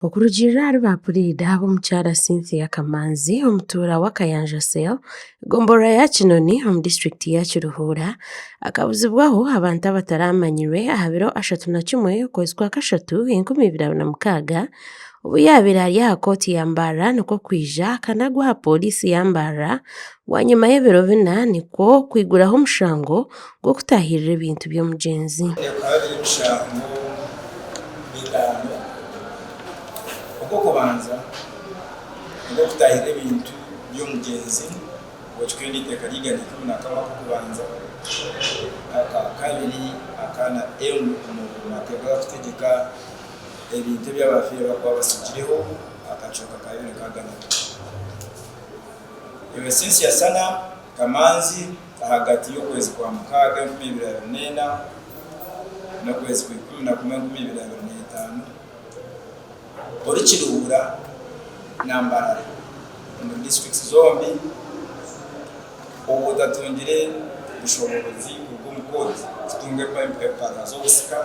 Okurugiirira ahari ba puriida b'omukyara Cynthia Kamanzi omutuura w'Akayanja Cell, egomborora ya Kinoni omu disiturikiti ya Kiruhura, akabuzibwaho abantu abataramanyirwe aha biro 31 okwezi kwa kashatu 2026 obu yaabaire ari aha kooti ya Mbarara nikwo kwija akanagwa aha pooriisi ya Mbarara bwanyima y'ebiro bina nikwo kwiguraho omushango gw'okutaahirira ebintu by'omugyenzi. Bikaba biri emishango etano. Ogw'okubanza nigw'okutaahirira ebintu by'omugyenzi okikwiire n'eiteeka rya 111 ak'okubanza, aka kabiri aka na M omu mateeka agakutegyeka ebintu ebi abafiire barikuba batsigireho, akacweka ka bibiri nkaaga na ibiri. Iwe Cynthia Sana Kamanzi. Ahagati y'okwezi kwa Mukaaga 2024 n'okwezi kwa 11 2025, ori Kiruhura na Mbarara omuri disiturikiti zombi obwo otatungire bushoboorozi kuruga omu kooti kutunga empapuura z'obusika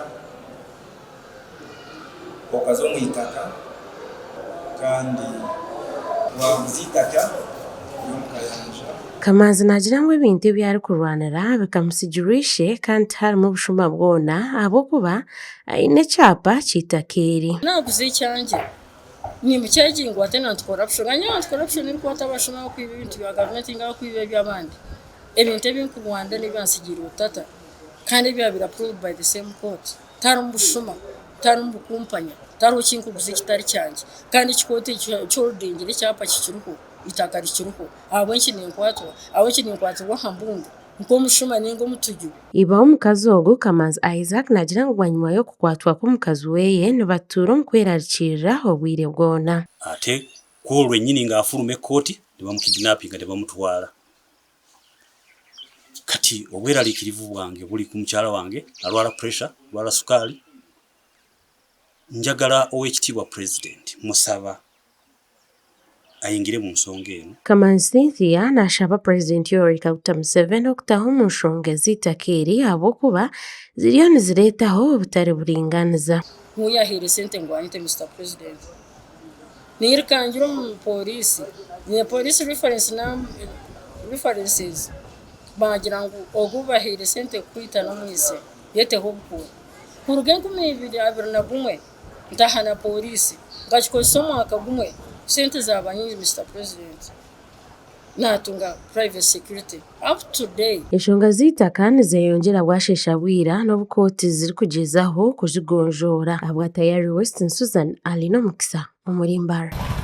okaza omu itaka kandi waaguza eitaka ry'omu kayanja. Kamanzi naagira ngu ebintu ebi arikurwanira bikamutsigirwa ishe kandi tiharimu bushuma bwona ahabw'okuba aine ekyapa ky'eitaka eri. Naaguza ekyangye nimukyegyingwa ate na anti-corruption. Nyowe anti-corruption erikukwata abashuma abakwiba ebintu bya gavumenti ninga abakwiba eby'abandi. Ebintu ebi nkurwanira n'ebyantsigiirwe tata kandi ebyabaire approved by the same court. Tiharimu bushuma, tiharimu bukumpanya, tihariho ki nkuguza ekitari kyangye. Kandi eki kooti ekyorudingire ekyapa kikiriho, eitaka rikiriho. Ahabw'enki ninkwatwa? Ahabw'enki ninkwatirwa aha mbundu nk'omushuma nainga omutuju? Iba w'omukazi ogu, Kamanzi Isaac naagira ngu bwanyima y'okukwatwa kw'omukazi we, nibatuura omu kwerarikirira obwire bwona. Ate ku orwenyini nga afuluma ekooti nibamukidinapinga nibamutwara. Kati obwerarikirivu bwange buri ku mukyara wange arwara pressure, arwara sukaari. Njagala owekitiibwa president musaba ayingire omu nsonga enu. Kamanzi Cynthia nashaba Purezidenti Yoweri Kaguta Museveni okutaho omu nshonga ez'eitaka eri ahabw'okuba ziriyo nizireetaho obutari buringaaniza. Ngu yahaire sente ngu anyite Mister President. Nairukangira omu pooriisi, nyine pooriisi references baagira ngu ogu bahaire sente kukwita n'omwitsi yeteho obukuura. Kuruga 2021 ntaaha na pooriisi nkagikozesa omwaka gumwe sente zaaba nyingi Mister President naatunga private security up to day. Enshonga z'eitaka nizeyongyera bwasheesha bwira n'obu kooti zirikugyezaho kuzigonjoora. Ahabwa Tayari West, Susan Alinomukisa omuri Mbarara.